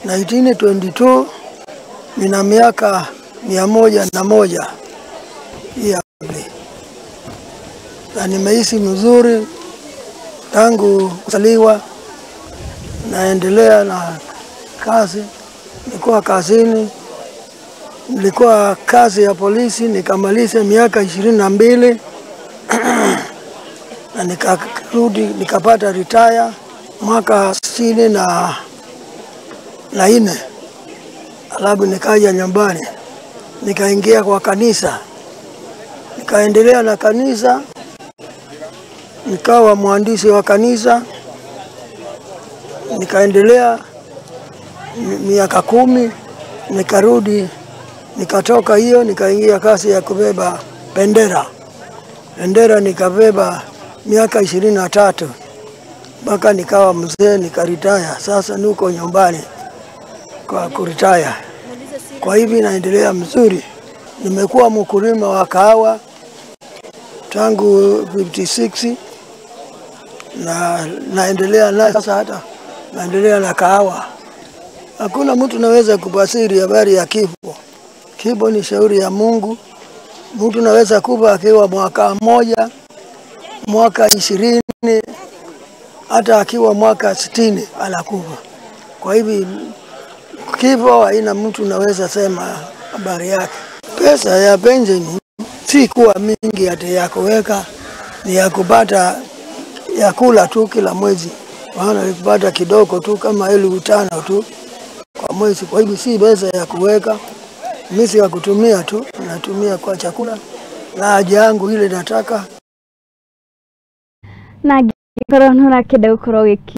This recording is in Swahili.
1922 nina miaka 101 ya na nimeishi mzuri tangu kuzaliwa. Naendelea na kazi, nilikuwa kazini, nilikuwa kazi ya polisi nikamaliza miaka 22 na nikarudi nikapata retire mwaka 64. Alafu nikaja nyumbani nikaingia kwa kanisa, nikaendelea na kanisa, nikawa mwandishi wa kanisa, nikaendelea miaka 10, nikarudi, nikatoka hiyo nikaingia kazi ya kubeba bendera. Bendera nikabeba miaka 23 mpaka nikawa mzee nikaritaya. Sasa niko nyumbani kwa kuritaya. Kwa hivi naendelea mzuri. Nimekuwa mkulima wa kahawa tangu 56 na naendelea na sasa, hata naendelea na kahawa. Hakuna mtu naweza kubasiri habari ya kifo. Kifo ni shauri ya Mungu. Mtu naweza kufa akiwa mwaka 1, mwaka 20, hata akiwa mwaka 60 anakufa. Kwa hivi kifo haina mtu naweza sema habari yake. Pesa ya pension si kuwa mingi hata ya kuweka, ni ya kupata ya kula tu kila mwezi. Maana kupata kidogo tu kama 5,000 tu kwa mwezi. Kwa hivyo si pesa ya kuweka, mimi si ya kutumia tu, natumia kwa chakula na haja yangu ile nataka. Na gikorwo nũrakĩenda gũkorwo.